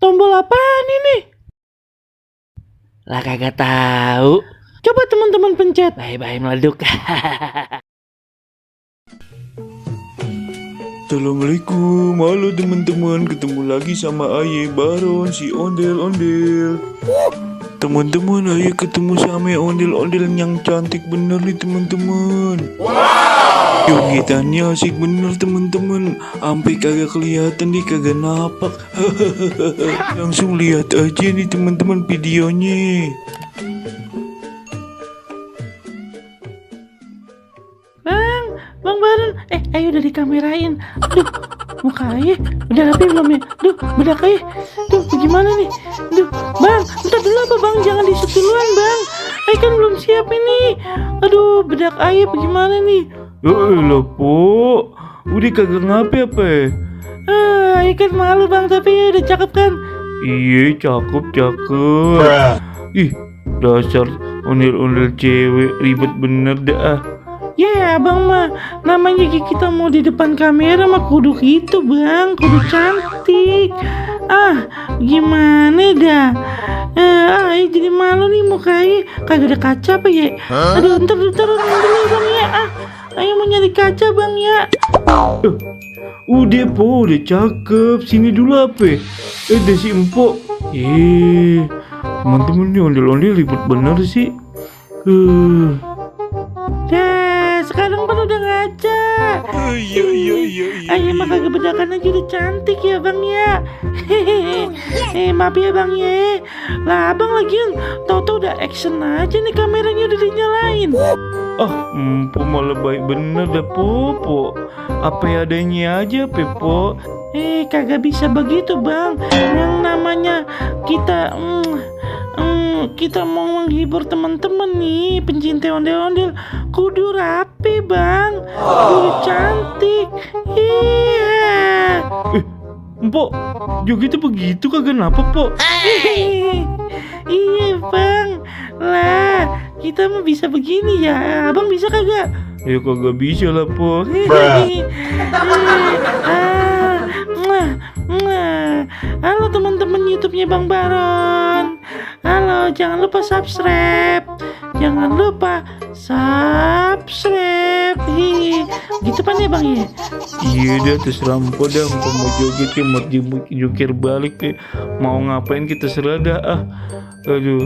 tombol apaan ini? Lah kagak tahu. Coba teman-teman pencet. Bye-bye meleduk. Assalamualaikum, halo teman-teman, ketemu lagi sama Aye Baron si ondel-ondel. Teman-teman, Aye ketemu sama ondel-ondel yang cantik bener nih teman-teman. Jogetannya asik bener teman-teman, sampai kagak kelihatan nih, kagak napak. Langsung lihat aja nih teman-teman videonya. Bang Baron, ayo udah dikamerain. Aduh, muka Aye udah rapi belum ya? Duh, bedak Aye. Duh, gimana nih? Duh, Bang, bentar dulu apa Bang? Jangan di-shoot duluan Bang. Aye kan belum siap ini. Aduh, bedak Aye bagaimana nih? Loh, Po, udah kagak ngapain apa ya? Aye kan malu Bang, tapi ya udah cakep kan? Iya, cakep. Ih, dasar ondel-ondel cewek, ribet bener dah. Ya Bang mah, namanya kita mau di depan kamera mah kudu gitu Bang, kudu cantik. Gimana dah? Ayo jadi malu nih muka Aye, kagak ada kaca apa ya? Aduh, ntar dulu Bang ya. Ayo mau nyari kaca Bang ya. Udah Po, udah cakep. Sini dulu apa? Ada si Empok. Teman-teman nih ondel-ondel ribet bener sih. Sekarang kan udah ngaca. Iya. Ayo mah kagak bedakan aja udah cantik ya Bang ya. Maaf ya Bang ya. Lah Abang lagian tau-tau udah action aja nih, kameranya udah dinyalain. Po malah baik bener dah Po. Apa adanya aja Po. Kagak bisa begitu Bang. Yang namanya kita mau menghibur teman-teman nih, pencinta ondel-ondel, kudu rapi Bang, kudu cantik. Iya. Empok, jogetnya begitu kagak napak Po. Iya Bang, lah kita mah bisa begini ya, Abang bisa kagak? Ya kagak bisa lah Po. Halo teman-teman YouTube-nya Bang Baron. Halo, jangan lupa subscribe. Gitu pan ya Bang ya? Iya dah, terserah Empok dah. Empok mau joget ya, mau jukir balik ya, mau ngapain kita serah dah. Aduh.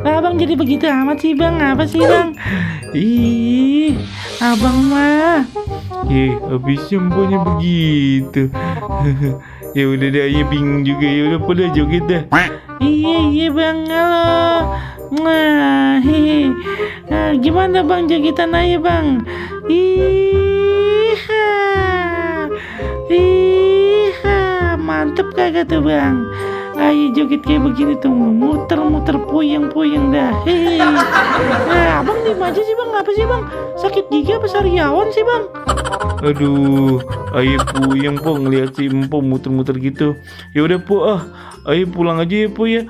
Lah Abang jadi begitu amat sih Bang, apa sih Bang? Abang mah. Habisnya Empoknya begitu. Ya udah deh, Aye bingung juga. Ya udah pada joget dah. Iya Bang, halo. Gimana Bang jogetan Aye Bang? Mantep kagak tuh Bang? Ayo joget kayak begini tuh, muter-muter puyeng-puyeng dah. Abang diem aja sih Bang, apa sih Bang? Sakit gigi apa sariawan sih Bang? Aduh, Aye puyeng Po ngeliat si Empok muter-muter gitu. Ya udah Po, Aye pulang aja ya Po ya.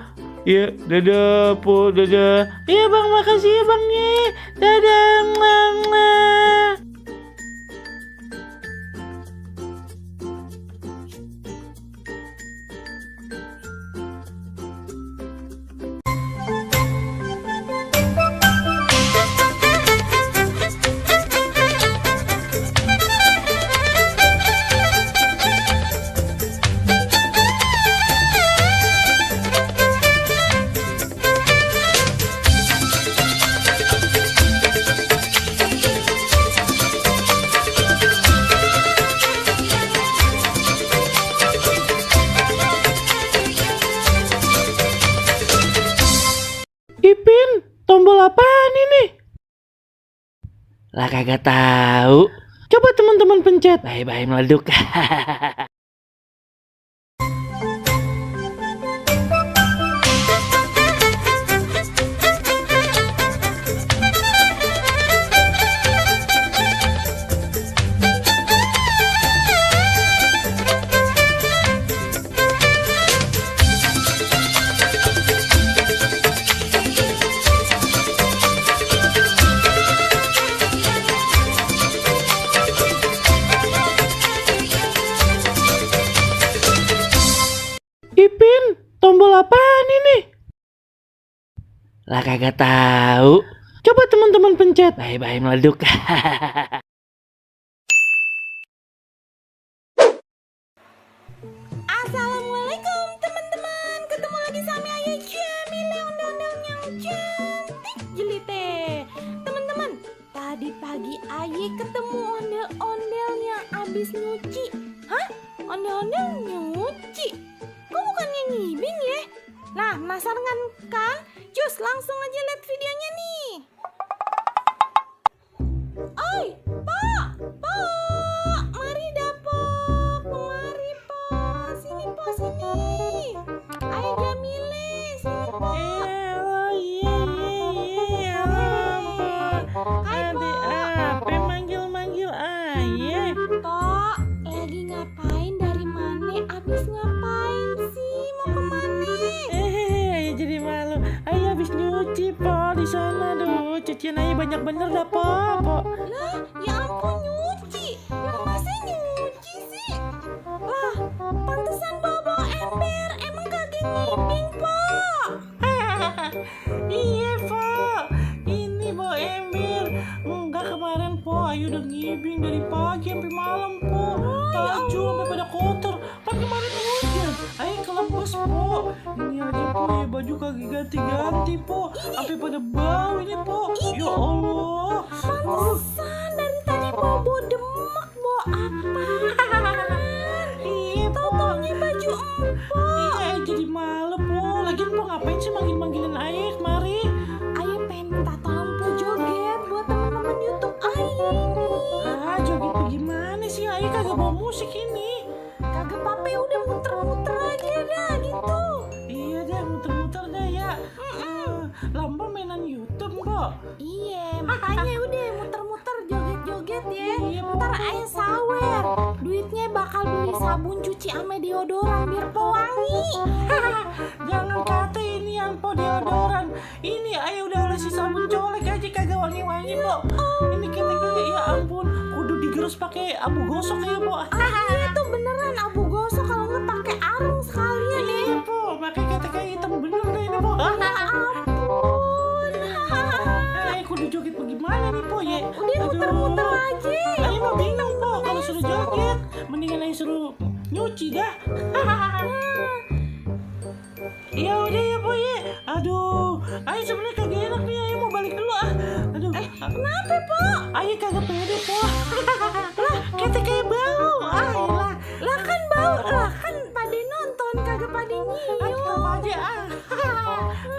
Ya, dadah Po, dadah. Iya Bang, makasih ya Bang ya. Dadah. Ipin, tombol apaan ini? Lah kagak tahu. Coba teman-teman pencet. Bye-bye meleduk. apaan ini? Lah kagak tahu. Coba teman-teman pencet. Bye-bye meleduk. Assalamualaikum teman-teman. Ketemu lagi sama Ayah Jamile, ondel-ondel yang cantik jelite. Teman-teman, tadi pagi Ayah ketemu ondel-ondel yang abis nyuci. Hah? Ondel-ondel nyuci? Kok bukannya ngibing ya? Lah, penasaran kan? Cus, langsung aja lihat videonya nih. Oi, Pak, mari dapur, mari Pak, sini Pak, sini. Ayah Jamile, sini Pak. Adik apa manggil-manggil ayah? Pak, lagi ngapain dari mana? Abis ngapain sih? Mau kemana? Ayah jadi malu. Ayah habis nyuci po di sana. Duh, cucian ayah banyak bener dah po. Lah, ya ampun nyuci. Lah, masa nyuci sih? Lah, pantesan bawa ember. Emang kagak ngibing, Pak? Iya po, ini po ember. Enggak, kemarin po Ayu udah ngibing dari pagi sampai malam po. Baju sampai pada kotor. Kan kemarin hujan, Ayu kelembes po. Ini aja po ya, baju kagak ganti-ganti po. Sampai pada bau ini po. Ya Allah. Pantesan dari tadi bobo demek, bo apaan? Iya po. Tau-taunya baju empok. Iya, jadi malu po. Lagian po ngapain sih manggil-manggilin Ayu kemari? Ayah pengen minta tolong po joget buat teman-teman YouTube Ayah ini. Ah, joget bagaimana sih? Ayu kagak bawa musik ini. Kagak pape, udah muter-muter aja dah gitu. Iya deh, muter-muter deh ya. Lamba mainan YouTube, Mbak. Iya, makanya udah muter-muter joget-joget ya. Iya, Bu. Ntar ayah sawer. Duitnya bakal beli sabun cuci ame deodoran biar pewangi. Jangan kata ini yang po deodoran. Ini Ayu udah olesi sabun colek aja kagak wangi-wangi, Mbak. Ini kita ya ampun, kudu digerus pakai abu gosok ya, Mbak. Iya tuh beneran abu gosok, kalau nggak pakai arung sekalian ya. Iya, Po. Pakai kata hitam bener deh ini, Po. Ya ampun. Kudu joget bagaimana nih, Po ya? Udah Aduh. muter-muter aja. Ayo mah bingung po kalau suruh joget, mendingan ayo suruh nyuci dah. Ya udah ya po ya. Aduh, ayo sebenarnya kagak enak nih, ayo mau balik dulu ah. Aduh, Kenapa, Po? ayo kagak pede po. Lah, kita kayak bau. Ah, lah, Lah kan bau, lah kan pada nonton kagak pada nyium. tetap aja ah.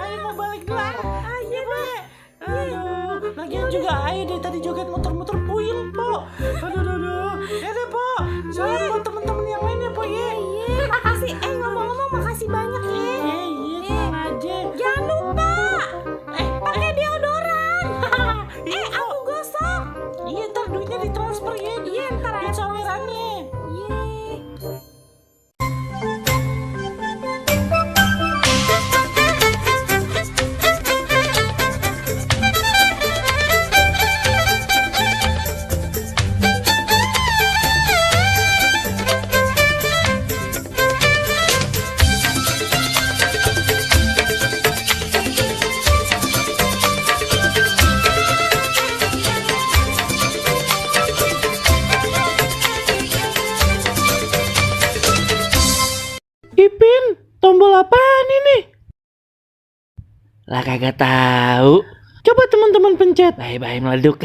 Ayo mau balik dulu ah. Ayo po ya. Aduh, lagian juga ayo dari tadi joget muter-muter puyeng po. Aduh. Ya deh po. Soalnya buat temen-temen yang lainnya po ya. Iya, makasih. Ngomong-ngomong makasih banyak ya. Iya, tenang aja. Jangan lupa pakai deodoran. Abu gosok. Iya, ntar duitnya ditransfer ya. Iya, ntar Duit sawerannya. Yeay. Ipin, tombol apaan ini? Lah kagak tahu. Coba teman-teman pencet. Bye-bye meleduk.